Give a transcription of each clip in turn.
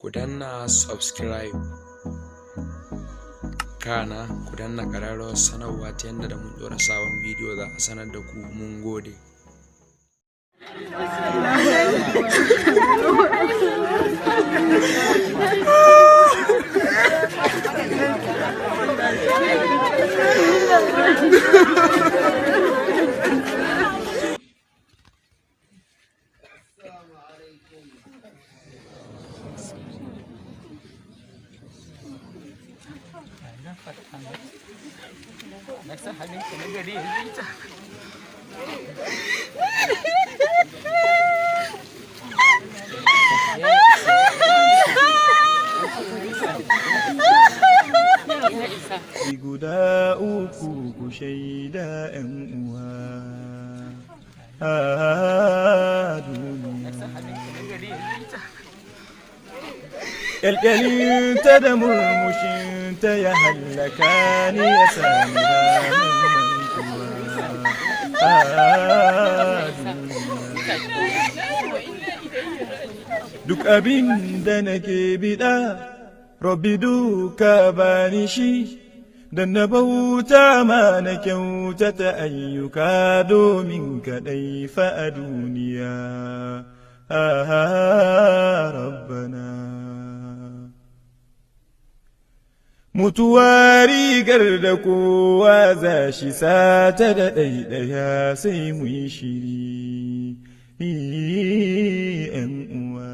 Ku danna subscribe, kana ku danna ƙararrawar sanarwa ta yadda da mun ɗora sabon bidiyo za a sanar da ku. Mun gode. Na san halinka na gari yanzu ita. Guda uku ku shaida, 'yan uwa a duniya. Ƙyalƙyalinta da murmushinta ya hallaka ni, ya sami ranar mantuwa a duniya. Duk abin da nake biɗa, Rabbi duka bani shi, don na bauta ma na kyautata ayyuka domin kaɗai fa a duniya. Ah, Rabbana. Mutuwa rigar da kowa za shi sata da ɗaiɗaya, sai mu yi shiri, ‘yan uwa.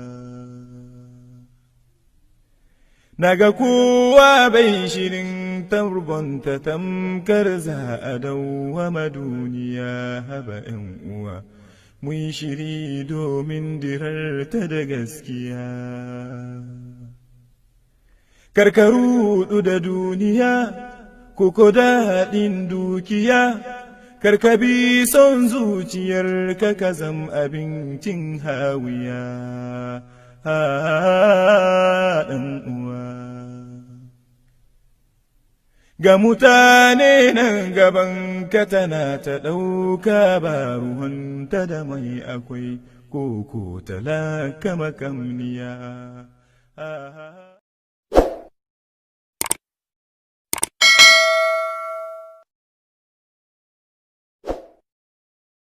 Naga kowa bai shirin tarbonta tamkar za a dawwama duniya, haba ‘yan uwa. Mu yi shiri domin dirarta da gaskiya. Karkaru da duniya, koko daɗin dukiya, karkabi son zuciyar ka ka zam abincin hawiya. Ɗan uwa. Ga mutane nan gaban ka tana ta ɗauka, ba ruwanta da mai akwai koko talaka makamniya.